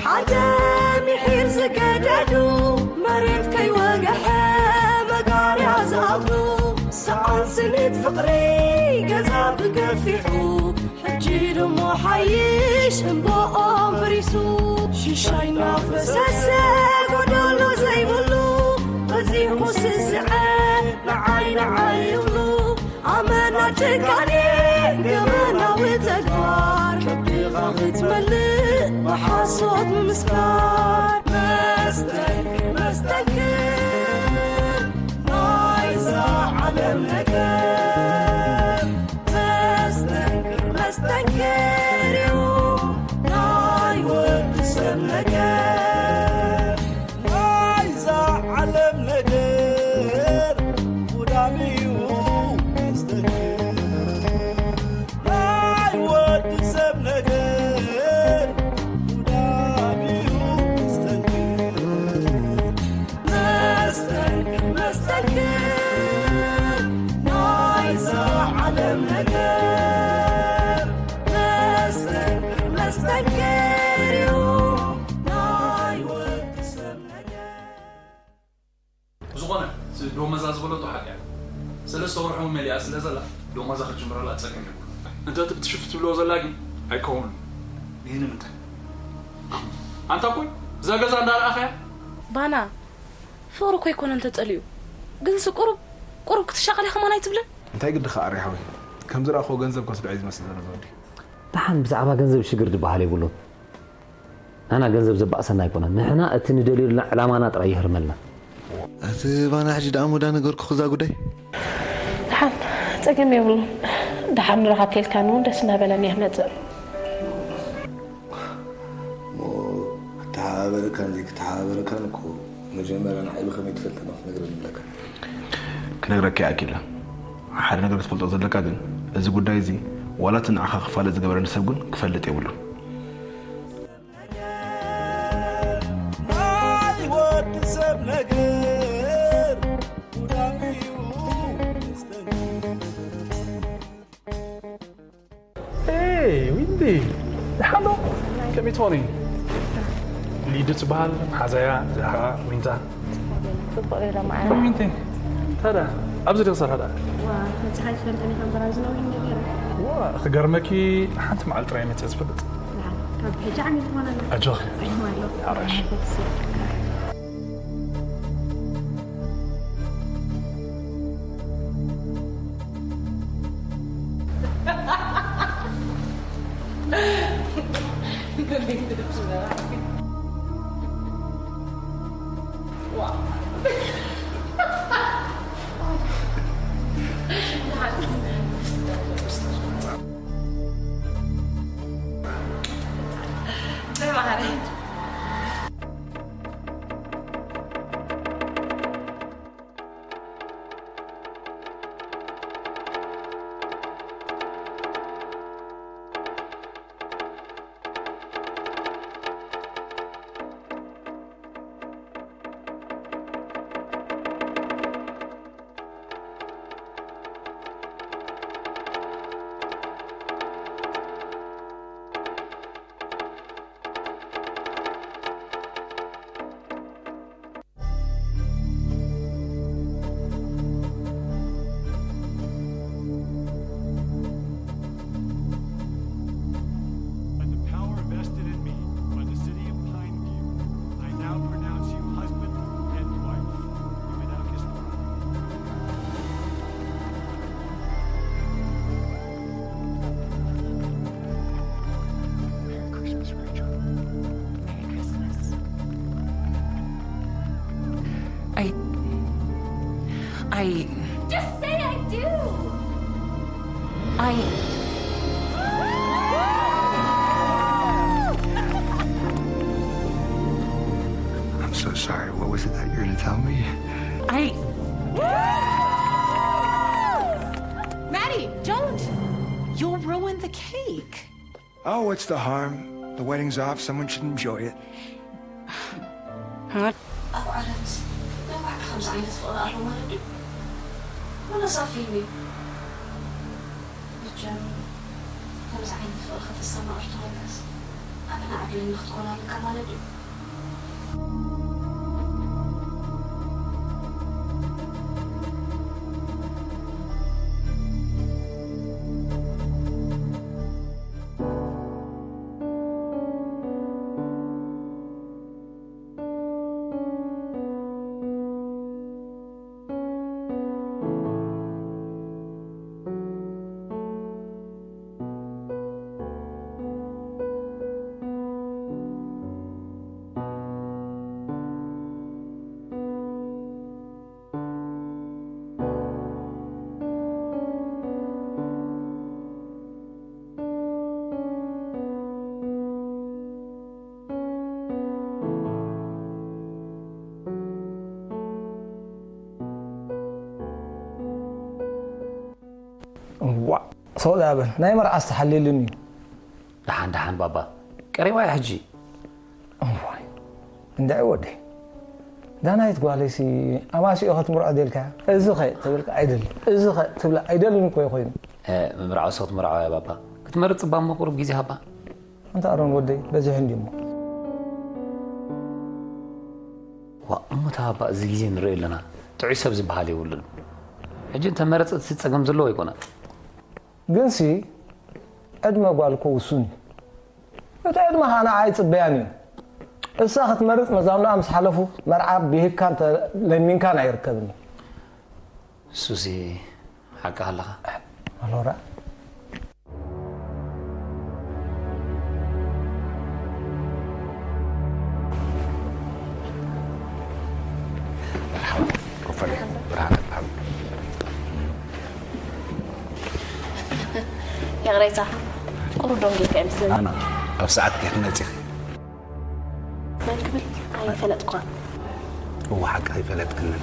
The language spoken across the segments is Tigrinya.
ሓደ ምሒር ዝገደዱ መሬት ከይወግሐ መጋርያ ዝኣኽሉ ሰኣን ስኒት ፍቕሪ ገዛ ብገፊሑ ሕጂ ድሞ ሓይሽ እምባኦም ፈሪሱ ሽሻይ እናፈሰሰ ጎደሎ ዘይብሉ በዚሑ ስስዐ ንዓይ ንዓይ ይብሉ ኣመና ጭካኔ ገበናዊ ተግባር ከብድኻ ክትመልእ ብሓሶት ምምስካር መስተንክር መስተንክር ናይዛ ዓለም ነገር መስተንክር መስተንክር እዩ ናይ ወዲ ሰብ ነገር ናይዛ ዓለም ነገር ጉዳም እዩ መስተንክር ናይ ወዲ ሰብ ነገር ጉዳም እዩ መስተንክር መስተንክር መስተንክር ናይዛ ዓለም ነገር መስተንክር መስተንክር እዩ ናይ ወዲ ሰብ ነገር ዝኾነ እቲ ዶመዛ ዝበለቶ ሓቂ እያ። ሰለስተ ወርሑ እውን መሊኣ ስለ ዘላ ዶመዛ ክትጅምረላ ጸገም የብሉ። እንተ እቲ ብትሽፍት ትብልዎ ዘላ ግን ኣይከውንን። ይህ ንምንታይ? ኣንታ ኮይ እዛ ገዛ እንዳረኣኸያ ባና ፍቕሪ እኮ ኣይኮነን ተጸሊኡ። ግንሲ ቁሩብ ቁሩብ ክትሻቐል ኢኻ ማን ኣይትብልን? እንታይ ግድኻ ኣሪ ሓወይ? ከም ዝረኣኽዎ ገንዘብ ከስድዖ እዩ ዝመስል ዘሎ እዚ ወዲ። ደሓን ብዛዕባ ገንዘብ ሽግር ዝበሃል የብሉን። ናና ገንዘብ ዘባእሰና ኣይኮነን። ንሕና እቲ ንደልዮ ዘለና ዕላማና ጥራይ የህርመልና። ኣቲ ባና ሕጂ ደኣ ሙዳ ነገርኩ ክዛ ጉዳይ። ደሓን ጸገም የብሉን። ደሓን ንረኻብ ተልካኒ እውን ደስ እናበለኒ እየ ክመጽእ። እሞ ክተሓባበረካን ዘይክተሓባበረካን እኮ መጀመርያ ንዓይ ብኸመይ ትፈልጠኒ ክትነግረኒ ኣለካ። ክነግረካ ይኣክል። ሓደ ነገር ክትፈልጦ ዘለካ ግን እዚ ጉዳይ እዚ ዋላ እቲ ንዓኻ ክፋለጥ ዝገበረኒ ሰብ ግን ክፈልጥ የብሉን። ናይ ወዲ ሰብ ነገር ጉዳም እዩ መስተንክር። Hey, ዊንዲ፣ ደሓን ዶ? ከመይ ትኾኒ? ሊዱ ትበሃል፣ መሓዛያ፣ እዚኣ ኸዓ ዊንታ። ጽቡቕ ገይረ መዓረ። ዊንቲ፣ ታዲያ ኣብዚ ዶ ትሰርሒ ደኣ? ዋ፣ መጽሓፍ ይፈልጠኒ ከም በራዚ ነዊሕ ነገር። ዋ፣ ክገርመኪ፣ ሓንቲ መዓልቲ ጥራይ መጽአ ዝፈልጥ። ካብ ሕጂ ዓሚል ትኾነና። ኣጆኺ። ጸይም ኣሎ። ሓራሽ። What's the harm? The wedding's off, someone should enjoy it. ኣብ ዓለምስ ናይ ባዕልኻ ከምዚ ዓይነት ፍቕሪ ኣሎ ማለት ድዩ? ወላስ ኣብ ፊልም እዩ? ብጀም ከምዚ ዓይነት ፍቕሪ ከተስተማቕር ተኾንካስ ንዓይ ንክትኮን ኣለካ ማለት እዩ። እዋእ፣ ሰው ዳበል ናይ መርዓ ዝተሓልየሉን እዩ። ደሓን ደሓን ባባ፣ ቀሪባ እያ ሕጂ። እዋይ፣ እንድዒ ወደይ፣ ዳናይት ጓለይሲ ኣማሲኦ ክትምርዖ ደልካ፣ እዚ ኸ ትብል ኣይደልን፣ እዚ ኸ ትብል ኣይደልን እኮ ኮይኑ። እ፣ ምምርዓው ሰው ትምርዓው እያ ባባ። ክትመርጽ እባ እሞ ቁሩብ ግዜ ሃባ። ኣንታ ኣሮን ወደይ፣ በዚሑ እንድዩ እሞ። ዋ፣ እሞ እታ ባባ፣ እዚ ግዜ ንርእዮ ኣለና። ጥዑይ ሰብ ዝበሃል የብሉን። ሕጂ እንተ መረጸት ጸገም ዘለዎ ኣይኮነን። ግንሲ ዕድመ ጓል እኮ ውሱን እዩ። እቲ ዕድመኻ ንዓ ኣይጽበያን እዩ። እሳ ክትመርጽ መዛኑኣ ምስ ሓለፉ መርዓ ብሂግካን ተለሚንካን ኣይርከብን እዩ። እሱሲ ሓቅኻ ኣለኻ። ኣሎራ። መርሓባ፣ ኮፈለ ብርሃነ እበሃል። ይቕሬታ፣ ቁሩብ ደንጊርካ ይመስለኒ። ኣነ ኣብ ሰዓት ከይትመጺኺ። መን ክብል ኣይፈለጥኳን። እወ፣ ሓቂ ኣይፈለጥክንን።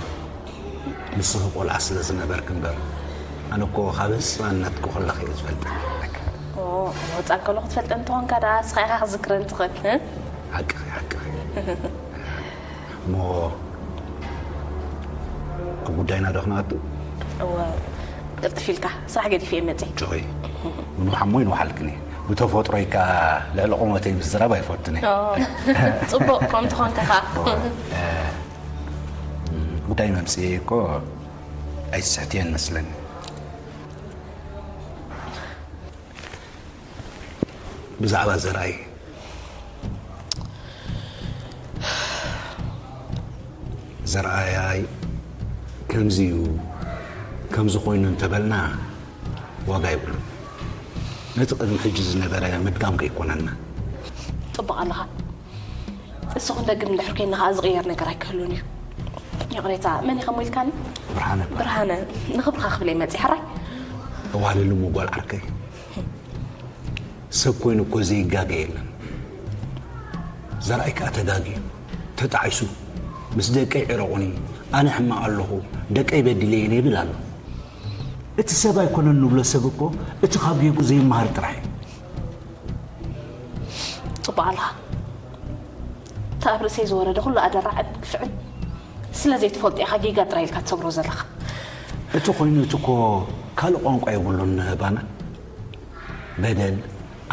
ንስኺ ቆልዓ ስለ ዝነበርክ እምበር፣ ኣነ እኮ ካብ ህጻንነትኩ ከለኺ እየ ዝፈልጠኪ። ኦ፣ ኣብ ህጻን ከለኹ ትፈልጠኒ እንተኾንካ ደኣ፣ ንስኻ ኢኻ ክዝክረኒ ትኽእል፣ እ? ሓቅኺ፣ ሓቅኺ። እሞ ኣብ ጉዳይና ዶ ክንኣቱ? እወ፣ ቅልጥፍ ኢልካ፣ ስራሕ ገዲፈ እየ መጺአ። ጆይ፣ ምኑ ሓሞይ ንውሓልክኒ። ብተፈጥሮይ ከኣ ልዕሊ ቁመተይ ምዝራብ ኣይፈቱን እየ። ኦ፣ ጽቡቕ፣ ከምኡ ተኾንካ ከኣ። እወ፣ እ፣ ጉዳይ መምጽኤ እኮ ኣይትስሕትየን መስለኒ። ብዛዕባ ዘርኣይ፣ ዘርኣይ ከምዚ እዩ፣ ከምዚ ኮይኑ እንተበልና ዋጋ የብሉን። ነቲ ቅድሚ ሕጂ ዝነበረ ምድጋም ከይኮነና። ጽቡቕ ኣለኻ። እሱ ክንደግም እንድሕር ኮይንና ከኣ ዝቕየር ነገር ኣይክህሉን እዩ። ይቕሬታ፣ መን ኢኻ እሞ ኢልካኒ? ብርሃነ። ብርሃነ፣ ንኽብርኻ ክብል እየ መጺአ፣ ሕራይ? ኣዋልድ እሞ ጓል ዓርከይ። ሰብ ኮይኑ እኮ ዘይጋገ የለን። ዘርኣይ ከኣ ተጋግዩ፣ ተጣዒሱ፣ ምስ ደቀይ ዕረቑኒ፣ ኣነ ሕማቕ ኣለኹ፣ ደቀይ በዲለየን ይብል ኣሎ። እቲ ሰብ ኣይኮነን ንብሎ ሰብ እኮ እቲ ካብ ጌጉ ዘይመሃር ጥራሕ እዩ። ጽቡቕ ኣለኻ። እቲ ኣብ ርእሰይ ዝወረደ ኩሉ ኣደራዕን ግፍዕን ስለ ዘይትፈልጦ ኢኻ ጌጋ ጥራይ ኢልካ ትሰግሮ ዘለኻ። እቲ ኮይኑ እቲ እኮ ካልእ ቋንቋ የብሉን ባና። በደል፣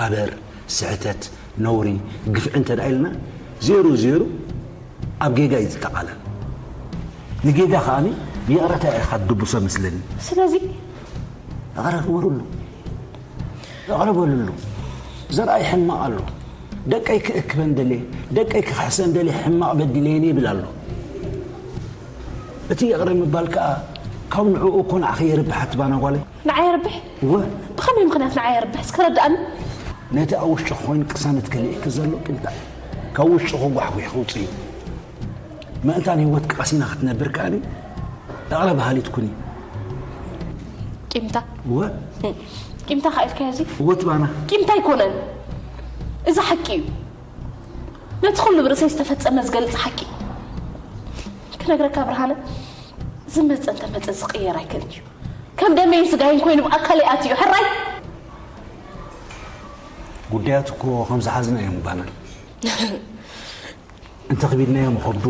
ኣበር፣ ስሕተት፣ ነውሪ፣ ግፍዒ እንተ ደኣ ኢልና ዜሩ ዜሩ ኣብ ጌጋ እዩ ዝጠቓለል። ንጌጋ ከኣ ብይቕረታ ኢኻ ትድብሶ መስለኒ። ስለዚ ኣቕረብ ወሩሉ። ይቕረ በልሉ። ዘርኣይ ሕማቕ ኣሎ። ደቀይ ክእክበን ደልየ፣ ደቀይ ክኽሕሰን ደልየ ሕማቕ በዲለየን ይብል ኣሎ። እቲ ይቕረ ምባል ከኣ ካብ ንዕኡ እኮ ንዓኺ የርብሕ ኣቲ ባና ጓለይ። ንዓይ የርብሕ? እወ። ብኸመይ ምኽንያት ንዓይ የርብሕ? እስከ ረድኣኒ። ነቲ ኣብ ውሽጥኺ ኮይኑ ቅሳነት ከሊእኪ ዘሎ ቂምታ ካብ ውሽጥኺ ጓሕጒሕኪ ውፅኢ። ምእንታን ህይወትኪ ቀሲና ክትነብር ከኣኒ ይቕረ በሃሊት ኩኒ። ቂምታ? እወ። ቂምታ ከኣ ኢልካዮ እዚ? እወ፣ እቲ ባና። ቂምታ ኣይኮነን። እዚ ሓቂ እዩ። ነቲ ኩሉ ብርእሰይ ዝተፈጸመ ዝገልጽ ሓቂ። ክነግረካ ብርሃነ፣ ዝመጸ እንተመጸ ዝቕየር ኣይክእልን እዩ። ከም ደመይን ስጋይን ኮይኑ ብኣካለይ ኣትዩ፣ ሕራይ? ጉዳያት እኮ ከም ዝሓዝና እዮም ባና። እንተ ኽቢድናዮም ይኸብዱ፣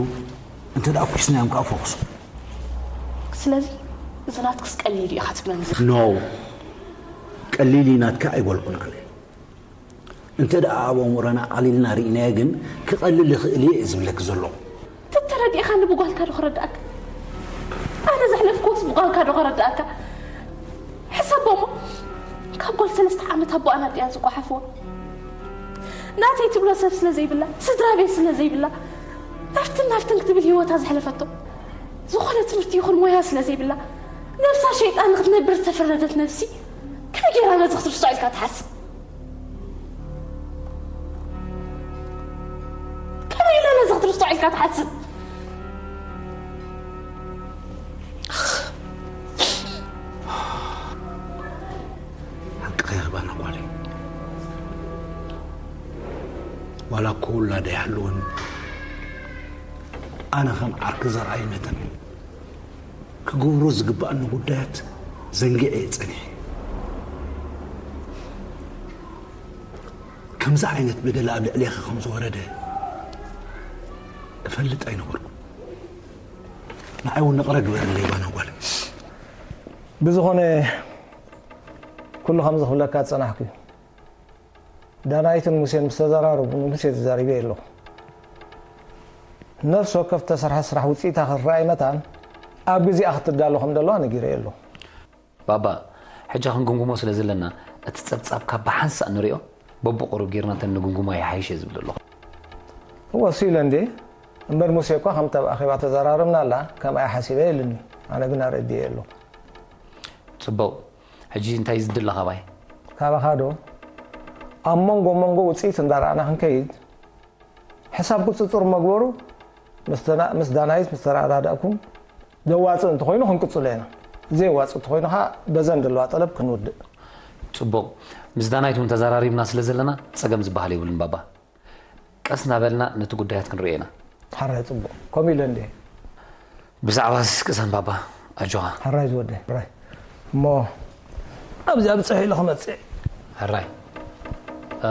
እንተ ደኣ ኲስናዮም ከኣ ፈኹሱ። ስለዚ፣ እዚ ናትክስ ቀሊል እዩ ኢኻ ትብለኒ ዘለኻ? ኖ፣ ቀሊል እዩ ናትካ ኣይበልኩን ኣነ። እንተ ደኣ ኣብ ኣእምሮና ኣቕሊልና ርኢናዮ ግን ክቐልል ይኽእል እየ እየ ዝብለኪ ዘለኹ። ተተረዲእኻኒ ብጓልካ ዶ ክረድኣካ? ኣነ ዘሕለፍክዎስ ብጓልካ ዶ ክረድኣካ? ሕሰቦ እሞ ካብ ጓል ሰለስተ ዓመት ኣቦኣ ናጢያ ዝጓሓፍዋ ናተይ ትብሎ ሰብ ስለ ዘይብላ፣ ስድራ ቤት ስለ ዘይብላ፣ ናፍትን ናፍትን ክትብል ህይወታ ዘሕለፈቶ፣ ዝኾነ ትምህርቲ ይኹን ሞያ ስለ ዘይብላ፣ ነብሳ ሸይጣን ንክትነብር ዝተፈረደት ነብሲ፣ ከመይ ጌራ ነዚ ክትርስዖ ኢልካ ትሓስብ? ከመይ ኢላ ነዚ ክትርስዖ ኢልካ ትሓስብ? ሓቅኻ ኢኺ ባና ጓለይ። ዋላ እኮ ውላደ ይሃልወኒ፣ ኣነ ከም ዓርኪ ዘርኣይ መጠን ክገብሮ ዝግብኣኒ ጉዳያት ዘንጊዐ እየ ጸኒሐ። ከምዚ ዓይነት በደል ኣብ ልዕሌኺ ከም ዝወረደ እፈልጥ ኣይነበርኩን። ንዓይ እውን ይቕረ ግበርለይ ባና ጓል። ብዝኾነ ኩሉ ከምዚ ክብለካ ዝጸናሕኩ እዩ። ዳናይትን ሙሴን ምስ ተዘራረቡ ንሙሴ ተዛሪበ ኣለኹ። ነፍሲ ወከፍ ተሰርሐ ስራሕ ውፅኢታ ክትረኣይ መታን ኣብ ግዜኣ ክትዳሎ ከም ዘለዋ ነጊረዮ ኣለኹ። ባባ፣ ሕጂ ክንግምግሞ ስለ ዘለና እቲ ጸብጻብካ ብሓንሳእ ንሪኦ፣ በብቑሩብ ጌርና እንተ ንግምግሞ ይሓይሽ እየ ዝብል ዘለኹ። እወ እሱ ኢለ እንዴ። እምበር ሙሴ እኳ ከምቲ ኣብ ኣኼባ ተዘራረብናላ ከምኣ ሓሲበ ኢሉኒ። ኣነ ግን ኣረዲኤ ኣለኹ። ጽቡቕ። ሕጂ እንታይ እዩ ዝድለ ካባይ? ካባኻ ዶ? ኣብ መንጎ መንጎ ውጽኢት እንዳረኣና ክንከይድ፣ ሕሳብ ቁጽጽር መግበሩ ምስ ተና-፣ ምስ ዳናይት ምስ ተረዳዳእኩም ዘዋጽእ እንተኾይኑ ክንቅጽሎ ኢና። ዘየዋጽእ እንተኾይኑ ኸኣ በዘን ዘለዋ ጠለብ ክንውድእ። ጽቡቕ። ምስ ዳናይት እውን ተዘራሪብና ስለ ዘለና ጸገም ዝበሃል የብሉን ባባ። ቀስ እናበልና ነቲ ጉዳያት ክንርእዮ ኢና። ሓራይ ጽቡቕ። ከምኡ ኢለ እንዴ? ብዛዕባ ስስቅሳን ባባ፣ ኣጆኻ። ሓራይ ዝወደይ፣ ሓራይ። እሞ ኣብዚ ኣብጽሕ ኢለ ክመጽእ። ሕራይ። እ፣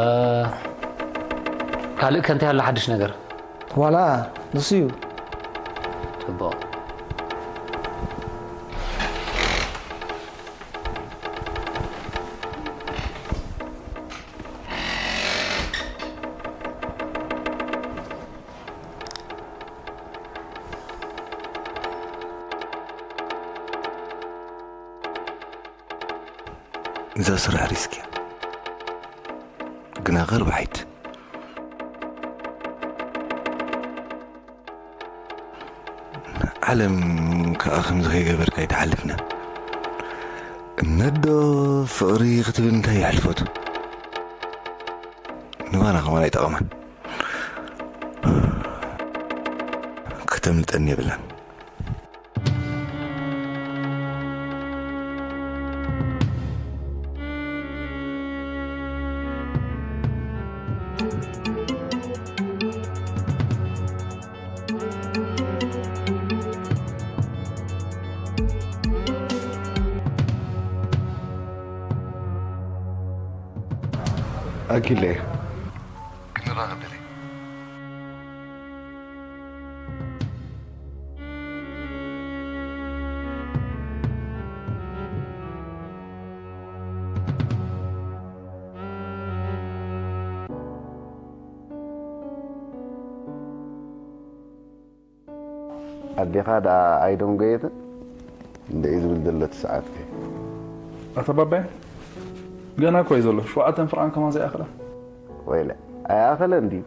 ካልእ ከ እንታይ ኣሎ ሓድሽ ነገር? ዋላ ንሱ እዩ። ጽቡቕ። እዛ ስራሕ ሪስክ እያ፣ ግና ከርባሒት። ዓለም ከኣ ከምዚ ከይገበርካ ኣይትሓልፍና። እምነት ዶ ፍቕሪ ክትብል እንታይ የሕልፎት? ንባና ከማን ኣይጠቐማን። ከተምልጠኒ የብላን። ኣኪለ። ክንራኸብ ደለየ። ኣዴኻ ደኣ ኣይደንጎየትን? እንደ እዩ ዝብል ዘሎ እቲ ሰዓት ከ? ኣታ ባባይ፣ ገና እኮ እዩ ዘሎ። ሸውዓተን ፍርቓን ከማን ዘይኣኸለ። ወይለ፣ ኣይኣኸለን ድዩ?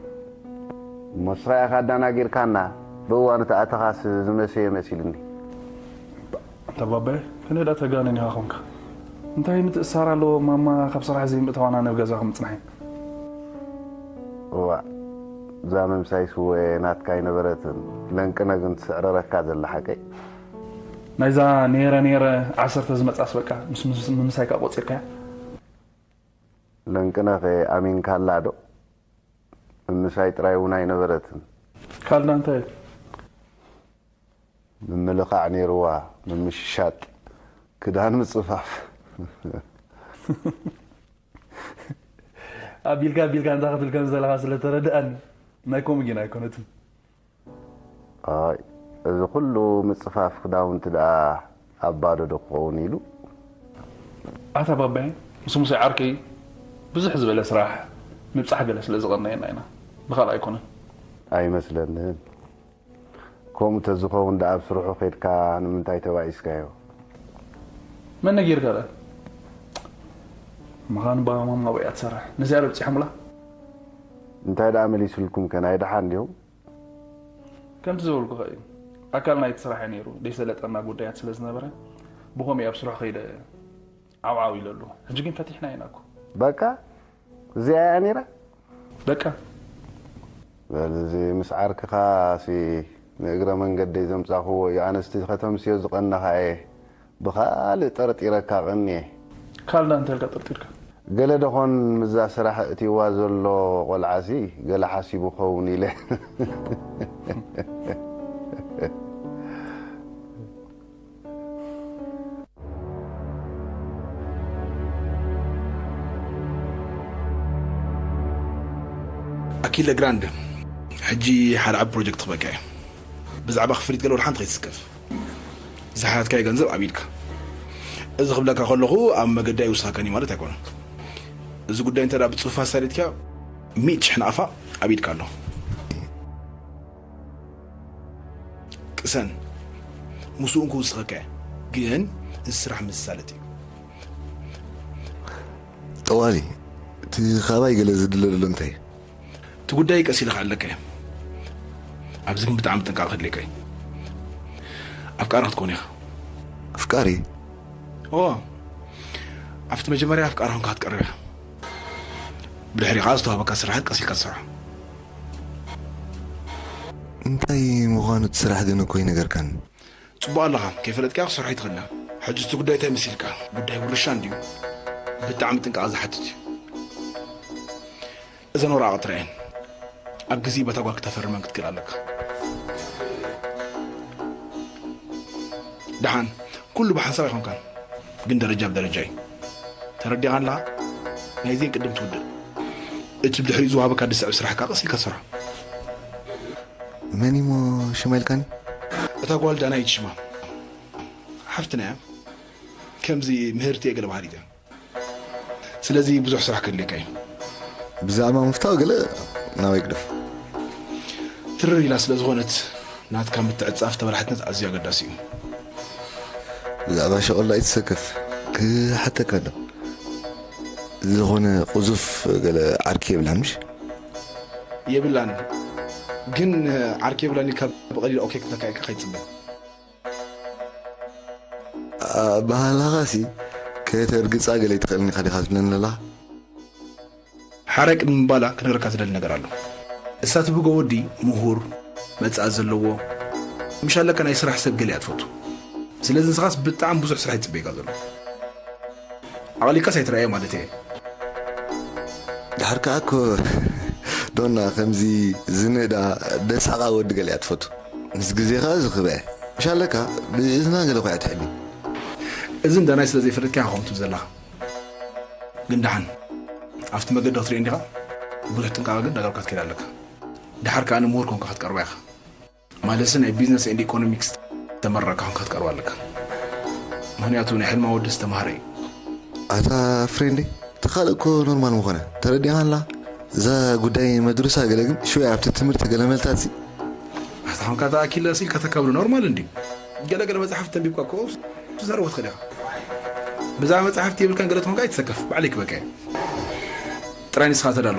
እሞ ንስኻ ኢኻ ኣዳናጊርካና፣ ብእዋኑ ተኣተኻስ ዝመሰየ መሲሉኒ። ኣታ ባባይ፣ ክንደይ ደኣ ተጋንን ኢኻ ኾንካ። እንታይ ምትእስሳር ኣለዎ ማማ ካብ ስራሕ ዘይምእታዋና ናብ ገዛ ከምጽናሕ? እዋእ፣ እዛ ምምሳይ ስወ ናትካ ኣይነበረትን፣ ለንቅነ ግን ትስዕረረካ ዘላ ሓቀይ። ናይዛ ነይረ ነይረ ዓሰርተ ዝመጻስ በቃ ምስ፣ ምስ ምምሳይካ ቆጺርካያ። ለንቅነኸ ኣሚንካላ ዶ? ምምሳይ ጥራይ እውን ኣይነበረትን። ካልዳ እንታይ? ምምልኻዕ ነይርዋ፣ ምምሽሻጥ፣ ክዳን ምጽፋፍ። ኣቢልካ ኣቢልካ እንታይ ክትብል ከም ዘለኻ ስለ ተረድኣኒ፣ ናይ ከምኡ ግን ኣይኮነትን። ኣይ፣ እዚ ኩሉ ምጽፋፍ ክዳውንቲ ደኣ ኣብ ባዶ ዶ ክኸውን ኢሉ? ኣታ ባባይ፣ ምስ ሙሴ ዓርከይ ብዙሕ ዝበለ ስራሕ፣ ምብጻሕ ገለ ስለ ዝቐነየና ኢና፣ ብኻልእ ኣይኮነን። ኣይመስለንን። ከምኡ ተዝኸውን ደኣ ኣብ ስርሑ ኸድካ ንምንታይ ተባኢስካዮ? መን ነጊርካ ደኣ? ምዃኑ ባባ ማማ ኣብኣ እያ ትሰርሕ። ንዚኣ ዶ ኣብጺሖምላ? እንታይ ደኣ መሊሱልኩም ከ? ናይ ደሓን ድዮም? ከምቲ ዝበልኩኻ እዩ። ኣካል ናይቲ ስራሕ እዩ ነይሩ። ደይሰለጠና ጉዳያት ስለ ዝነበረ፣ ብኸምኡ ኣብ ስርሑ ከይደ ዓው ዓው ኢለ ኣለኹ። ሕጂ ግን ፈቲሕና ኢና እኮ። በቃ? እዚኣ እያ ነይራ? በቃ። በል፣ እዚ ምስ ዓርክኻ ሲ ንእግረ መንገደይ ዘምጻኽዎ እዩ። ኣነስቲ ከተምስዮ ዝቐነኻ እየ። ብኻልእ ጠርጢረካ ቀንየ። ካልእ እንታይ ኢልካ ጠርጢርካ? ገለ ደኾን ምስዛ ስራሕ እትይዋ ዘሎ ቆልዓሲ ገለ ሓሲቡ ኸውን ኢለ። ኣኪለ ግራንድ፣ ሕጂ ሓደ ዓቢ ፕሮጀክት ክበካ እየ። ብዛዕባ ክፍሊት ገለ ወላ ሓንቲ ከይትስከፍ። ዝሓትካዮ ገንዘብ ኣብ ኢድካ። እዚ ክብለካ ከለኹ ኣብ መገዲ ኣይውስኸካን እዩ ማለት ኣይኮነን። እዚ ጉዳይ እንተ ደኣ ብጽፉፍ ኣሳሊጥካ፣ ሚእቲ ሽሕ ናቕፋ ኣብ ኢድካ ኣሎ። ቅሰን፣ ምስኡ እንክውስኸካ እየ። ግን እዚ ስራሕ ምስ ዝሳለጥ እዩ። ጠዋሊ፣ እቲ ካባይ ገለ ዝድለ ዘሎ እንታይ እዩ? እቲ ጉዳይ ቀስ ኢለ ክኣለካ እየ። ኣብዚ ግን ብጣዕሚ ጥንቃቐ ከድልየካ እዩ። ኣፍቃሪ ክትኮን ኢኻ። ኣፍቃሪ? እዎ። ኣብቲ መጀመርያ ኣፍቃሪ ኮንካ ክትቀርብ ኢኻ። ብድሕሪኡ ከኣ ዝተዋህበካ ስራሓት ቀስ ኢልካ ትሰርሖ። እንታይ ምዃኑ እቲ ስራሕ ግን እኮ ኣይነገርካን። ጽቡቕ ኣለኻ፣ ከይፈለጥካዮ ክትሰርሖ ኣይትኽእልን። ሕጂ እቲ ጉዳይ እንታይ መሲልካ? ጉዳይ ውርሻ እንድዩ። ብጣዕሚ ጥንቃቐ ዝሓትት እዩ። እዘን ወረቓቕቲ ርኣየን። ኣብ ግዜ በታ ጓል ክተፈርመን ክትክእል ኣለካ። ደሓን፣ ኩሉ ብሓንሳብ ኣይኮንካን፣ ግን ደረጃ ብደረጃ እዩ። ተረዲኻን ኣለኻ? ናይዚን ቅድም ትውድእ። እቲ ብድሕሪኡ ዝወሃበካ ድስዕብ ስራሕ ከኣ ቀስ ኢልካ ትሰርሖ። መን እዩሞ ሽማ ኢልካኒ? እታ ጓል ዳናይት ሽማ። ሓፍትና እያ። ከምዚ ምህርቲ እየ ገለ በሃሊት እያ። ስለዚ ብዙሕ ስራሕ ከድልየካ እዩ። ብዛዕባ ምፍታው ገለ ናበይ ግደፍ። ትርር ኢላ ስለ ዝኾነት ናትካ ምትዕጻፍ ተበላሕነት ኣዝዩ ኣገዳሲ እዩ። ብዛዕባ ሸቐሎ ኣይትሰከፍ፣ ክሓተካ ኣሎ። ዝኾነ ቁዙፍ ገለ ዓርኪ የብላን ምሽ? የብላን። ግን ዓርኪ የብላን ኢልካ ብቐሊሉ ኦኬ ክትብለካ ኢልካ ከይትጽበ። ኣበሃህላኻሲ ከተርግጻ ገለ ኣይትኽእልን ኢኻ ዲኻ ትብለኒ ዘለኻ? ሓራይ ቅድሚ ምባላ ክነግረካ ዝደሊ ነገር ኣሎ። እሳ ትብጎ ወዲ ምሁር፣ መጻኢ ዘለዎ፣ ምሽ ኣለካ ናይ ስራሕ ሰብ ገለ እያ ትፈቱ። ስለዚ ንስኻስ ብጣዕሚ ብዙሕ ስራሕ እዩ ዝጽበየካ ዘሎ። ኣቕሊልካስ ኣይትረኣዮ ማለት እየ። ድሓር ከኣ እኮ ዶና ከምዚ ዝንእዳ ደሳቓ ወዲ ገለ እያ ትፈቱ። ምስ ግዜ ከኣ ዝኽበ። ምሽ ኣለካ ብእዝና ገለ ኮይያ ትሕቢ። እዚ እንዳ ናይ ስለ ዘይፈለጥካ ኢኻ ከምኡ ትብል ዘለኻ። ግን ደሓን ኣብቲ መገዲ ክትሪኦ እንዲኻ ብዙሕ ጥንቃቐ ግን ዳጋብካ ትከይድ ኣለካ። ድሓር ከኣ ንምሁር ኮንካ ክትቀርባ ኢኻ። ማለትሲ ናይ ቢዝነስ ኤንድ ኢኮኖሚክስ ተመረቕካ ኮንካ ክትቀርባ ኣለካ። ምኽንያቱ ናይ ሕልማ ወዲ ዝተማህረ እዩ። ኣታ ፍሬንደይ፣ እቲ ካልእ እኮ ኖርማል ምኾነ። ተረዲእኻ ኣላ? እዛ ጉዳይ መድሩሳ ገለ ግን ሽወይ ኣብቲ ትምህርቲ ገለ መልታትሲ ኣታ ኾንካ እታ ኣኪለስ ኢልካ ተካብዶ ኖርማል እንድዩ። ገለ ገለ መጽሓፍቲ ተንቢብካ እኮ ትዛረቦ ትኽእል ኢኻ። ብዛዕባ መጽሓፍቲ የብልካን ገለ ትኾንካ ኣይትሰከፍ፣ ባዕለይ ክበካ እየ። ጥራይ ንስኻ ተዳሎ።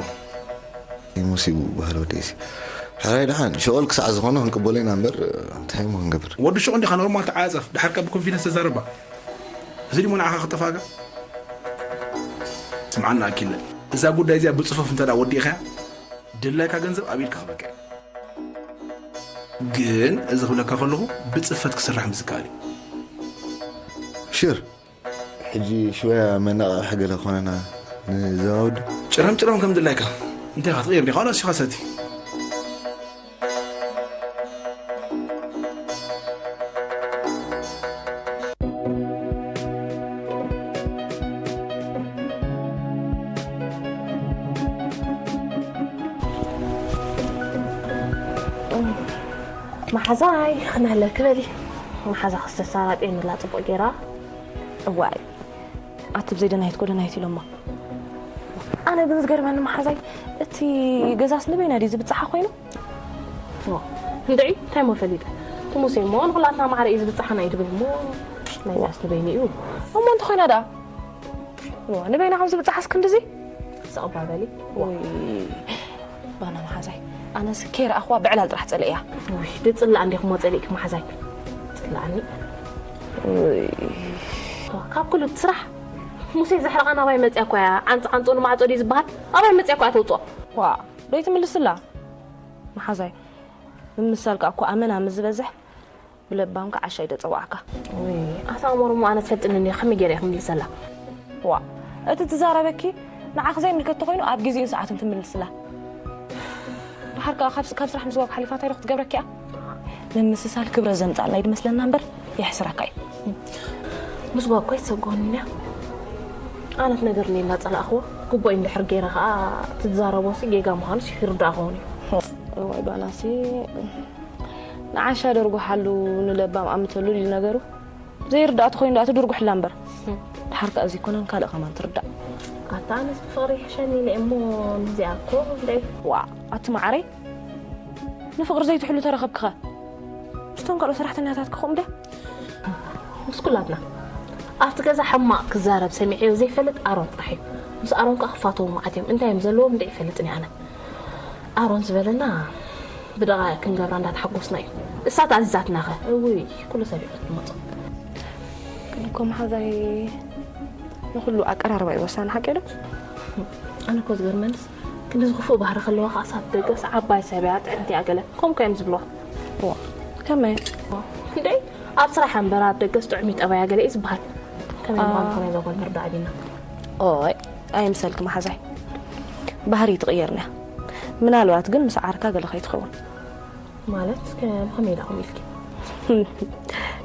ይሙሲቡ ባህል ወደይሲ። ሕራይ ደሓን፣ ሸቐል ክሳዕ ዝኾነ ክንቅበሎ ኢና እምበር፣ እንታይ እሞ ክንገብር? ወዲ ሹቕ እንዲኻ ኖርማል ተዓጸፍ፣ ድሓር ካብ ብኮንፊደንስ ተዛረባ። እዚ ድሞ ንዓኻ ክጠፋእካ? ስምዓና ኣኪለ፣ እዛ ጉዳይ እዚኣ ብጽፉፍ እንተ ደኣ ወዲእኻያ፣ ድላይካ ገንዘብ ኣብ ኢድካ ክበቅዕ። ግን እዚ ክብለካ ከለኹ ብጽፈት ክስራሕ ምስ ዝከኣል እዩ። ሽር፣ ሕጂ ሽወያ መነቓቕሒ ገለ ክኾነና ንዘዋውድ። ጭረም ጭረም ከም ድላይካ። እንታይ ኢኻ ትቕየር ዲኻ? ዋላ ንስኻ ሰቲ። መሓዛይ ክነህለኪ በሊ። መሓዛ ክስተሳራጤ ንላ ጽቡቕ ጌራ። እዋይ። ኣቲ ብዘይ ደናይት ኮ ደናይት ኢሎማ። ኣነ ግን ዝገርመኒ መሓዛይ፣ እቲ ገዛስ ንበይና ድዩ ዝብጻሓ ኮይኑ? እንድዒ እንታይ ሞ ፈሊጠ? እቲ ሙሴ እሞ ንኹላትና ማዕረ እዩ ዝብጻሓና እዩ ትብል እሞ፣ ናይዛስ ንበይኑ እዩ። እሞ እንተኾይና ደኣ ንበይና ከም ዝብጻሓስ ክንድዚ? ስቕ እባ በሊ። ወይ ባና መሓዛይ፣ ኣነስ ከይረኣኽዋ ብዕላል ጥራሕ ጸለእያ። ውይ ድጽላእ እንዲኹሞ ጸሊእኪ መሓዛይ። ጽላእኒ። ካብ ኩሉ እቲ ስራሕ ሙሴ ዘሕረቓ ናባይ መጽያ እኮ እያ። ዓንጽ ዓንጹ ንማዕጾ ድዩ ዝበሃል? ኣባይ መጽያ እኮ እያ ተውጽኦ። ዋ ዶ ይትምልስላ? መሓዛይ፣ ምምሳል ከኣ እኮ ኣመና ምስ ዝበዝሕ ብለባምካ ዓሻ እዩ ደጸዋዕካ። ኣሳሞር እሞ ኣነ ትፈልጥኒ እንዲያ ከመይ ገይረ እየ ክምልሰላ? ዋ እቲ ትዛረበኪ ንዓኺ ዘይምልከት ተኾይኑ ኣብ ግዜኡን ሰዓቱን ትምልስላ። ድሓር ከኣ ካብ ካብ ስራሕ ምስጓግ ሓሊፋ እንታይ ዶ ክትገብረኪ እያ? ምምስሳል ክብረት ዘምጻልና እዩ ድመስለና እምበር የሕስረካ እዩ። ምስጓግ እኮ ኣይትሰጎኒ እንዲያ። ኣነት ነገር እኔ እናጸላእኽዎ ግቡእ እንድሕር ገይረ ከኣ ትዛረቦሲ ጌጋ ምዃኑስ ይርዳእ ኸውን እዩ። እዋይ ባናሲ ንዓሻ ደርጉሓሉ ንለባም ኣምተሉ ኢሉ ነገሩ። ዘይርዳእ ተኾይኑ ደኣ ትድርጉሕላ እምበር። ድሓር ከኣ ዘይኮነን ካልእ ከማን ትርዳእ። ኣታ ኣነስ ብፍቕሪ ይሕሸኒ ኢለ እሞ ንዚኣ እኮ እንደ ዋ ኣቲ መዓረይ ንፍቕሪ ዘይትሕሉ ተረኸብክኸ ምስቶም ካልኦት ሰራሕተኛታት ክኸም ደ ምስ ኩላትና ኣብቲ ገዛ ሕማቕ ክዛረብ ሰሚዐዮ ዘይፈልጥ ኣሮን ጥራሕ እዩ። ምስ ኣሮን ከኣ ክፋተዉ መዓት እዮም። እንታይ እዮም ዘለዎም እንደ ይፈልጥን ኣነ ኣሮን ዝበለና ብደቓ ክንገብራ እንዳተሓጎስና እዩ። እሳ ተኣዚዛትናኸ እውይ ኩሉ ሰብ ይዕት መጾ። ግን እኮ መሓዛይ ንኹሉ ኣቀራርባ እዩ ወሳኒ ሓቂ ዶ? ኣነ እኮ ዝገርመንስ ክንዲ ዝኽፉእ ባህሪ ከለዋ ከዓ ሳብ ደገስ ዓባይ ሰብ እያ ጥዕምቲ እያ ገለ ከምኡ እዮም ዝብልዋ። ዋ ከመይ? እንደ ኣብ ስራሕ እምበር ኣብ ደገስ ጥዑሚ ጠባያ ገለ እዩ ዝበሃል። ከመይ ምዃኑ ከመይ ዘጎል ምርዳእ ዲና? ኦይ ኣይምሰልኪ መሓዛይ፣ ባህሪ ትቕየርና። ምናልባት ግን ምስ ዓርካ ገለ ከይትኸውን። ማለት ከ- ብኸመይ ኢላ ከምኡ ኢልኪ?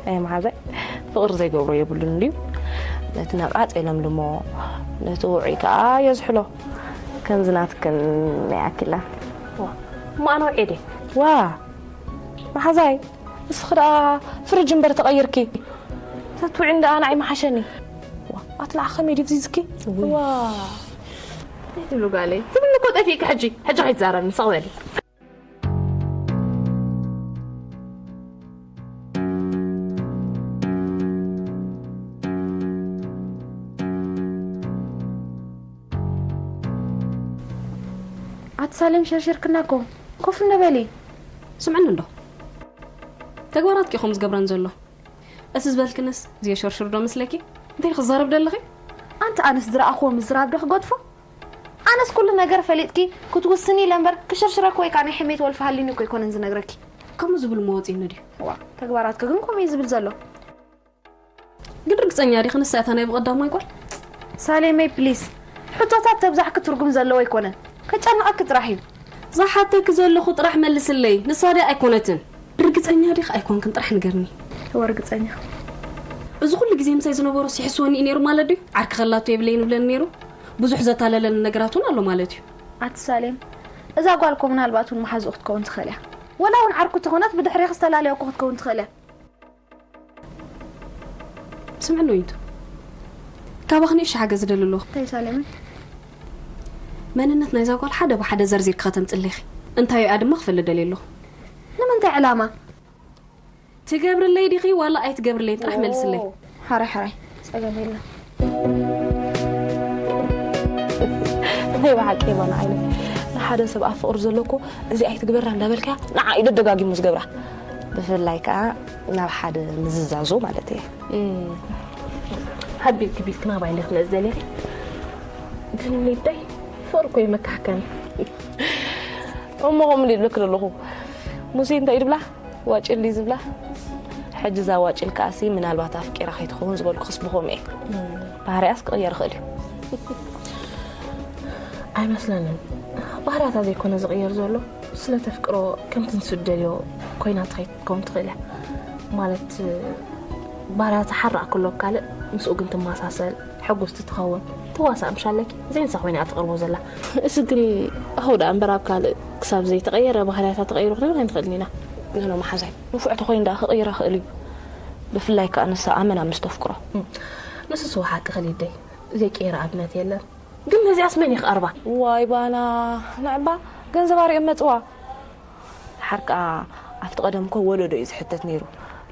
ኣይ መሓዛይ፣ ፍቕሪ ዘይገብሮ የብሉን እንድዩ። ነቲ ነቓጽ የለምልሞ፣ ነቲ ውዑይ ከኣ የዝሕሎ። ከምዚ ናትክን ናይ ኣኪላን። ዋ እሞ ኣነ ውዕየ ድየ? ዋ መሓዛይ፣ እስኺ ደኣ ፍርጅ እምበር ተቐይርኪ። ተትውዒ እንዳ ኣነ ኣይመሓሸኒ። ዋ ኣቲ ንዓ ከመይ ድዩ ዝዝኪ? ዋ ትብሉ ጋለይ ትብሉ እኮ ጠፊእካ ሕጂ ሕጂ ከይትዛረብኒ ሰቕ በሊ። ኣቲ ሳሌም ሸርሽርክና እኮ ኮፍ እንበሊ። ስምዕኒ እንዶ ተግባራትኪ ኢኹም ዝገብረን ዘሎ። እቲ ዝበልክንስ ዝየሸርሽር ዶ መስለኪ? እንታይ ክዛረብ ደለኺ? ኣንቲ ኣነስ ዝረኣኽዎ ምዝራብ ዶ ክገድፎ? ኣነስ ኩሉ ነገር ፈሊጥኪ ክትውስኒ ኢለ እምበር ክሽርሽረኪ ወይ ከዓ ናይ ሕሜት ወልፊ ሃሊኒ እኮ ኣይኮነን ዝነግረኪ። ከምኡ ዝብል እሞ ወፂኒ ድዩ? ዋ ተግባራትኪ ግን ከምኡ እዩ ዝብል ዘሎ። ግን ርግፀኛ ዲኺ ንሳ እታ ናይ ብቐዳማይ ጓል? ሳሌመይ ፕሊስ ሕቶታት ተብዛሕኪ ትርጉም ዘለዎ ኣይኮነን ከጨንቐኪ ጥራሕ እዩ። ዝሓተኪ ዘለኹ ጥራሕ መልስለይ ንሳ ድያ ኣይኮነትን? ርግፀኛ ዲኺ ኣይኮንክን ጥራሕ ንገርኒ። እወ ርግፀኛ። እዚ ኩሉ ግዜ ምሳይ ዝነበሮስ ይሕስወኒ እዩ ነይሩ ማለት ድዩ? ዓርኪ ከላቶ የብለይን ይብለኒ ነይሩ። ብዙሕ ዘታለለኒ ነገራት እውን ኣሎ ማለት እዩ። ኣቲ ሳሌም እዛ ጓል እኮ ምናልባት እውን መሓዝኡ ክትከውን ትኽእል እያ። ወላ እውን ዓርኩ ተኾነት ብድሕሬኺ ዝተላለየኩ ክትከውን ትኽእል እያ። ስምዕኒ ዊንቱ፣ ካባኺ ንእሽቶ ሓገዝ ዝደሊ ኣለኹ። እንታይ ሳሌመይ? መንነት ናይዛ ጓል ሓደ ብሓደ ዘርዚርኪ ከተምፅለይ ኢኺ። እንታይ እያ ድማ ክፈልጥ ደልየ ኣለኹ። ንምንታይ ዕላማ? ትገብርለይ ዲኺ ዋላ ኣይትገብርለይን ጥራሕ መልስለይ። ሓራይ ሓራይ ፀገም የለን። ናይ ብሓቂ የማን ዓይነ ንሓደ ሰብ ኣብ ፍቕሪ ዘሎ እኮ እዚ ኣይትግበራ እንዳበልካ ንዓ እዩ ደደጋጊሙ ዝገብራ። ብፍላይ ከዓ ናብ ሓደ ምዝዛዞ ማለት እየ። ሃቢል ክቢል ክናባይ ንኽነ ዝደለኺ ግን ሊደይ ፍቕሪ እኮ ይመካሕከኒ። እሞ ከምኡ ኢለ ዝብለኪ ዘለኹ ሙሴ እንታይ እዩ ዝብላ? ዋጭል ድዩ ዝብላ? ሕጂ እዛ ዋጭል ከኣሲ ምናልባት ኣፍቂራ ከይትኸውን ዝበልኩኽስ ብኸምኡ እየ። ባህሪኣስ ክቕየር ይኽእል እዩ። ኣይመስለንን። ባህርያታ ዘይኮነ ዝቕየር ዘሎ ስለ ተፍቅሮ ከምቲ ንሱ ዝደልዮ ኮይና ትኸይድ ክትከውን ትኽእል እያ። ማለት ባህርያታ ሓራቕ ክሎ ካልእ ምስኡ ግን ትመሳሰል ሕጉስቲ ትኸውን ትዋሳእ ምሻለኪ ዘይንሳ ኮይና እያ ትቕርቦ ዘላ። እሱ ግን ኣኸው ደኣ እምበር ኣብ ካልእ ክሳብ ዘይተቐየረ ባህርያታ ተቐይሩ ክንብል ኣይንኽእልን ኢና። ኖኖ መሓዛይ ንፉዕ ተኾይኑ ደኣ ክቕይራ ክእል እዩ። ብፍላይ ከኣ ንሳ ኣመና ምስ ተፍቅሮ። ንስስ ወሓቂ ክሊደይ ዘይቅየር ኣብነት የለን። ግን ነዚኣስ መን ይኽኣርባ? ዋይ ባና፣ ንዕባ ገንዘብ ኣሪኦም መጽዋ። ሓርካ ኣብቲ ቀደም እኮ ወለዶ እዩ ዝሕተት ነይሩ።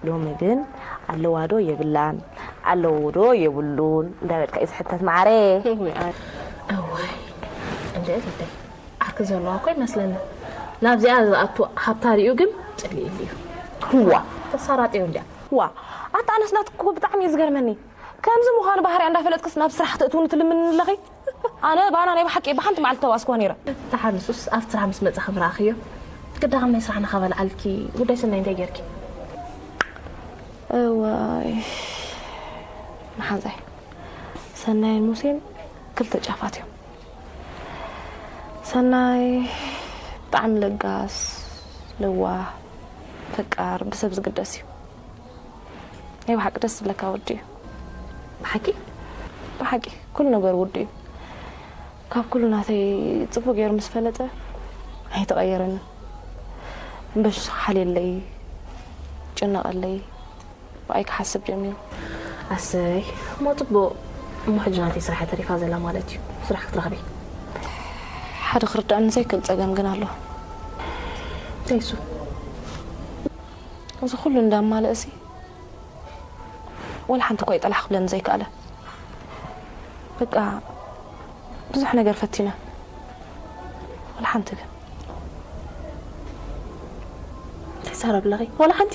ሎሚ ግን ኣለዋ ዶ የብላን፣ ኣለዎ ዶ የብሉን እንዳበልካ እዩ ዝሕተት፣ ማዓረ። እዋይ፣ እንደ እህተይ ዓርኪ ዘለዋ እኮ ይመስለኒ። ናብዚኣ ዝኣቱ ሃብታ ሪኡ ግን ጽልኢሉ እዩ። ህዋ፣ ተሳራጢ እዩ እንዲያ። ዋ፣ ኣታ ኣነስ ናትኩ ብጣዕሚ እዩ ዝገርመኒ። ከምዚ ምዃኑ ባህሪያ እንዳፈለጥክስ ናብ ስራሕ ትእትውኒ ትልምኒ ኣለኺ? ኣነ ባና ናይ ብሓቂ ብሓንቲ መዓልቲ ተባእስክዋ ነይረ። ተሓንሱስ ኣብቲ ስራሕ ምስ መጻኺ ምረኣኽዮ። ግዳኸም ናይ ስራሕ ንኸበልዓልኪ ጉዳይ ሰናይ እንታይ ጌርኪ? እዋይ፣ መሓዛይ፣ ሰናይን ሙሴን ክልተ ጫፋት እዮም። ሰናይ ብጣዕሚ ለጋስ፣ ለዋህ፣ ፈቃር፣ ብሰብ ዝግደስ እዩ። ናይ ብሓቂ ደስ ዝብለካ ወዲ እዩ። ብሓቂ? ብሓቂ ኩሉ ነገር ውዱ እዩ። ካብ ኩሉ ናተይ ጽቡቅ ገይሩ ምስ ፈለጠ ኣይተቐየረንን። እምበሽ ሓልየለይ፣ ጭነቐለይ፣ ብኣይ ክሓስብ ጀሚሩ። ኣሰይ፣ እሞ ጽቡቅ። እሞ ሕጂ ናተይ ስራሕ ተሪፋ ዘላ ማለት እዩ። ስራሕ ክትረኽቢ። ሓደ ክርዳእኒ ዘይክእል ጸገም ግን ኣሎ። እንታይ እሱ? እዚ ኩሉ እንዳማለእሲ ወላ ሓንቲ እኳ ይጠላሕ ክብለኒ ዘይከኣለ። በቃ ብዙሕ ነገር ፈቲነ። ወላ ሓንቲ ግን። እንታይ ትዛረቢ ኣለኺ? ወላ ሓንቲ?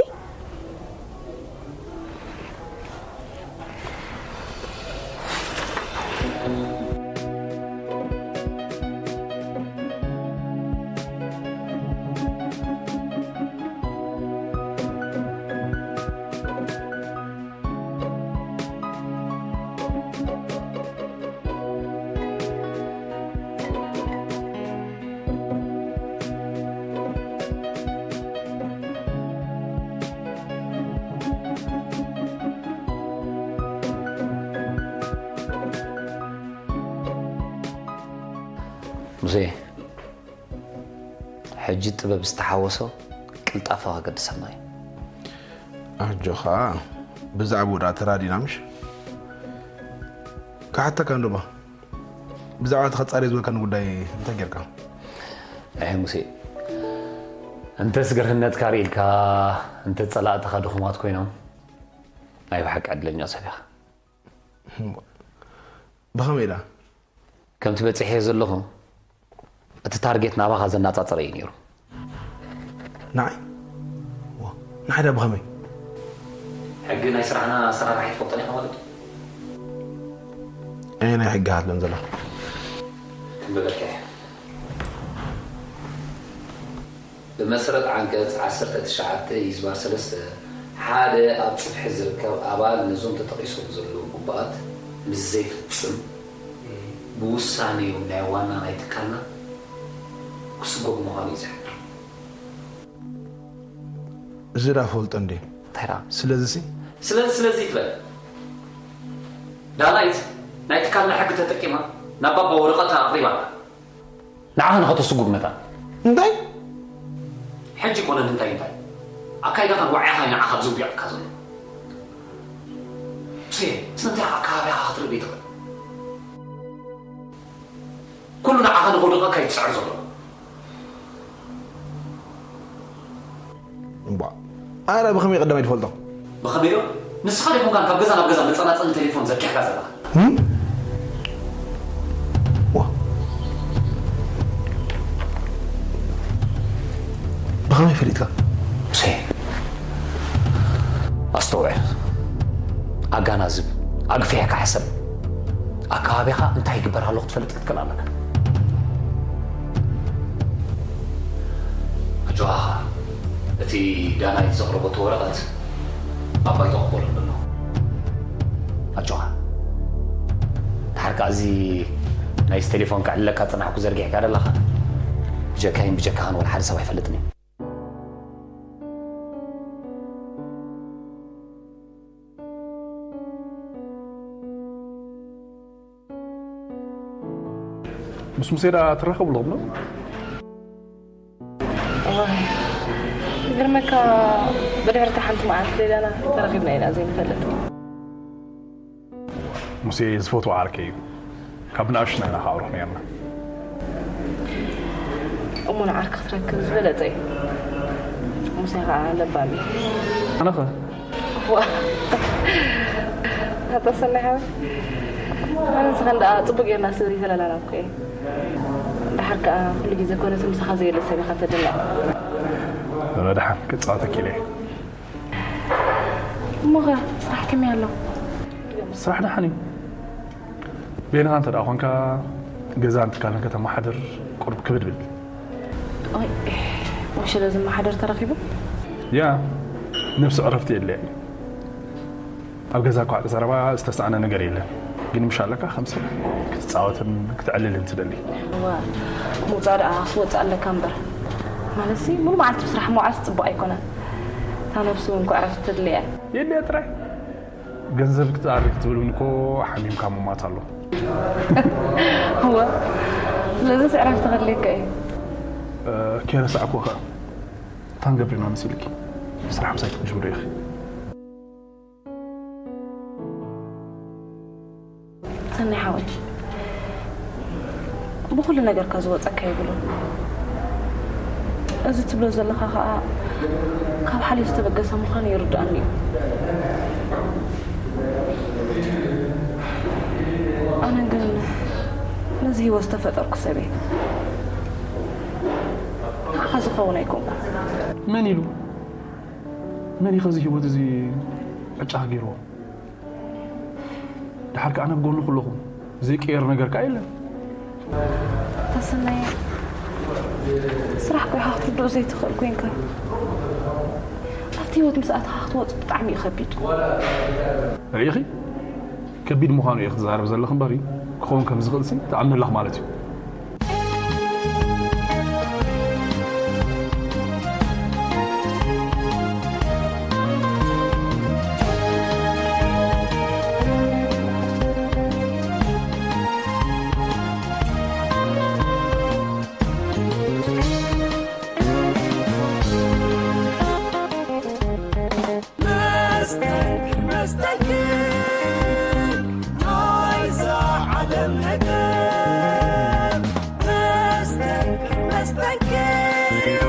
ሙሴ፣ ሕጂ ጥበብ ዝተሓወሶ ቅልጣፈ ከገድሰና እዩ። ኣጆኻ፣ ብዛዕባኡ ደኣ ተራዲና ምሽ? ክሓተካ እንዶ እባ፣ ብዛዕባ እቲ ከጻርዮ ዝበልካኒ ጉዳይ እንታይ ጌርካ? ኣይ ሙሴ፣ እንተስ ግርህነትካ ርኢልካ፣ እንተ ጸላእትኻ ድኹማት ኮይኖም፣ ናይ ብሓቂ ዕድለኛ ሰብ ኢኻ። ብኸመይ ኢላ? ከምቲ በጺሐዮ ዘለኹ፣ እቲ ታርጌት ናባኻ ዘነጻጸረ እዩ ነይሩ። ንዓይ? ዋ፣ ንዓይ ዳ ብኸመይ? ሕጊ ናይ ስራሕና ኣሰራርሓ ኣይትፈልጦን ኢኻ ማለት እዩ? ኣየናይ ሕጊ ሃትለን ዘሎ? ክንብበልካ እየ። ብመሰረት ዓንቀጽ ዓሰርተ ትሽዓተ ይዝባር ሰለስተ ሓደ ኣብ ጽፍሒ ዝርከብ ኣባል ነዞም ተጠቒሶም ዘለዉ ግቡኣት ምስ ዘይፍጽም፣ ብውሳኔ ናይ ዋና ናይ ትካልና ክስጎግ ምዃኑ እዩ ዝሕብር። እዚ ዳ ፈልጦ እንዴ? እንታይ ደኣ? ስለዚሲ? ስለዚ፣ ስለዚ ትበል። ዳናይት ናይ ትካልና ሕጊ ተጠቂማ ናብ ባባ ወረቐት ኣቕሪባ ኣላ። ንዓኻ ንኸተስጉግ መታን። እንታይ? ሕጂ ኮነ እንታይ እንታይ? ኣካይዳኻን ዋዕያኻን ንዓኻ ዝውዲቐካ ዘሎ። ሙሴ፣ ስለምንታይ ኣከባቢኻ ክትርኢ ዘይትኽእል? ኩሉ ንዓኻ ንኸውድቐካ እዩ ዝጽዕር ዘሎ። እምቧ፣ ኣረ ብኸመይ ቀዳማይ ትፈልጦ? ብኸመይ ዶ? ንስኻ ዶ ኮንካ ካብ ገዛ ናብ ገዛ መጸናጸኒ ቴሌፎን ዘርጊሕካ ዘለኻ? እም? ዋ። ብኸመይ ፈሊጥካ? ሙሴ፣ ኣስተውዕል። ኣጋናዝብ፣ ኣግፊሕካ ሕሰብ። ኣከባቢኻ እንታይ ይግበር ኣሎ ክትፈልጥ ክትክእል ኣለካ። ኣጆኻ፣ እቲ ዳናይት ዘቕረበቶ ወረቐት ኣብ ባይቶ ክበሎ ኣሎ። ኣጆኻ፣ ድሓር ከኣ እዚ ናይዚ ቴሌፎን ከዕልለካ ዝጸናሕኩ ዘርጊሕካ ደለኻ፣ ብጀካይን ብጀካኻን ወላ ሓደ ሰብ ኣይፈልጥን እዩ። ምስ ሙሴ ደኣ ትራኸቡ ኣለኹም ዶ? እዋይ፣ ይገርመካ፣ ብድሕሪ እታ ሓንቲ መዓልቲ ሌላና ተራኺብና ኢና ዘይንፈልጥ። ሙሴ ዝፈትዎ ዓርከይ እዩ። ካብ ንኣሽና ኢና ክኣውርሕ ነርና። እሞ ንዓርኪ ክትረክብ ዝበለጸ እዩ። ሙሴ ከዓ ለባም እዩ። ኣነኸ ዋ ኣታ ሰናይ ሓወይ፣ ኣነ ንስኻ እንዳ ጽቡቅ ጌርና ስድሪ ተላላና እኮ እየ። ድሓር ከዓ ኩሉ ግዜ ኮነት ምሳኻ ዘየለ ሰብ ኢኻ ተድንቕ። በደሓን ክጻወተኪ ኢለ። እሞኸ ስራሕ ከመይ ኣሎ? ስራሕ ደሓን እዩ። ቤንኻ እንተ ደኣ ኾንካ ገዛን ትካልን ከተመሓድር ቁርብ ክብድ ብል። ኦይ፣ ወሸለ ዝመሓደር ተረኺቡ? ያ፣ ነብሲ ዕረፍቲ የድልያ እዩ። ኣብ ገዛ ኳዕ ዘረባ ዝተሰኣነ ነገር የለን። ግን ምሽ ኣለካ ከም ሰብ ክትጻወትን ክትዕልልን ትደሊ። ዋ፣ ምውጻእ ደኣ ክትወጽእ ኣለካ እምበር። ማለትሲ ሙሉ መዓልቲ ብስራሕ ምውዓል ጽቡቕ ኣይኮነን። እታ ነብሲ እውን እኮ ዕረፍቲ ተድልያ። የድልያ ጥራይ። ገንዘብ ክትኣሪ ክትብል እውን እኮ ሓሚምካ ምማት ኣሎ። እወ፣ ስለዚ ስዕረት ተኸድለካ እዩ። ከይረሳዕኩ ኸ ታንገብሪና መሲልኪ ስራሕ ምሳይ ክትጅምሪ ኢኺ። ሰናይ ሓወይ፣ ብኹሉ ነገርካ ዝወፀካ የብሉን። እዚ ትብሎ ዘለኻ ከዓ ካብ ሓልዮት ዝተበገሰ ምዃኑ ይርድኣኒ እዩ። ኣነ ግን ነዚ ህይወት ዝተፈጠርኩ ሰብ እየ። ንዓኻ ዝኸውን ኣይኮንኩን። መን ኢሉ? መን እዩ ከዚ ህይወት እዚ ዕጫ ገይርዎ? ድሓር ከኣ ናብ ጎንኹ ኣለኹ። ዘይቀየር ነገር ከኣ የለን። ተሰናየ ስራሕ ኮይኻ ክትርድኦ ዘይትኽእል ኮይንካ ኣብቲ ህይወት ምስ ኣተኻ ክትወፅ ብጣዕሚ እዩ ከቢድ። ርኢኺ? ከቢድ ምዃኑ እየ ክዛረብ ዘለኹ እምበር ክኸውን ከም ዝኽእል ሲ ትኣምኒ ኣለኹ ማለት እዩ። መስተንክር መስተንክር ናይዛ ዓለም ነገር መስተንክር መስተንክር እዩ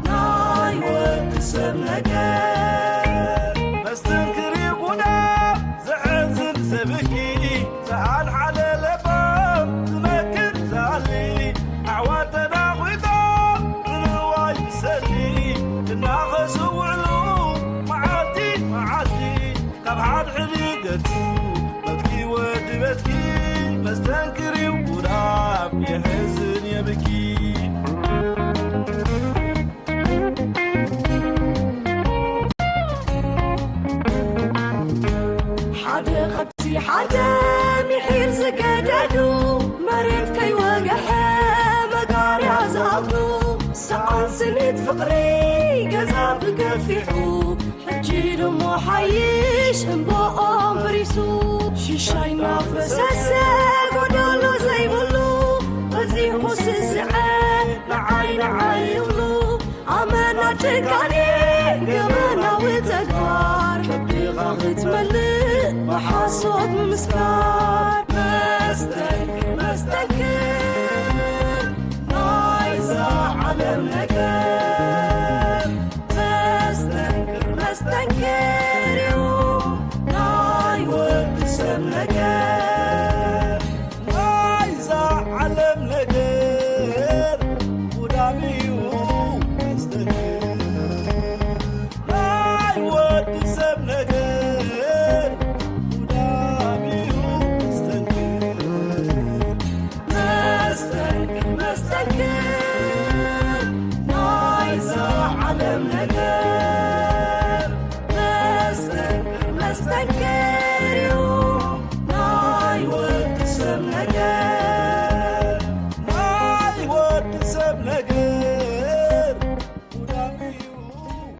ናይ ወዲ ሰብ ነገር መስተንክር እዩ ጉዳም ዘሕዝን ዘብኪ ዝሓልሓለ ለባም ዝመክር ዝኣሊ ኣዕዋር ተናኺቶም ንንዋይ ብሰሊ እናኸሱ ውዕሉ መዓልቲ መዓልቲ ካብ ሓድሕዲ ገድፉ በትኪ ወዲ በትኪ መስተንክር እዩ ጉዳም የሕዝን የብኪ። ሓደ ኸብቲ ሓደ ሚሒር ዝገደዱ መሬት ከይወገሐ መጋርያ ዝኣቱ ሰኣን ስኒት ፍቕሪ ገዛ ብገፊሑ ሕጂ ድሞ ሓይሽ እምባኦም በሪሱ ሽሻይ እናፈሰሰ ጎደሎ ዘይብሉ በዚሑ ስስዐ ንዓይ ንዓይ ይብሉ ኣመና ጭካኔ ገበናዊ ተግባር ከብድኻ ክትመልእ ብሓሶት ምምስካር መስተንክር መስተንክር ናይዛ ዓለም ነገር መስተንክር መስተንክር እዩ ናይ ወዲ ሰብ ነገር ናይዛ ዓለም ነገር ጉዳም እዩ መስተንክር ናይ ወዲ ሰብ ነገር ጉዳም እዩ መስተንክር መስተንክር መስተንክር ናይዛ ዓለም ነገር መስተንክር መስተንክር እዩ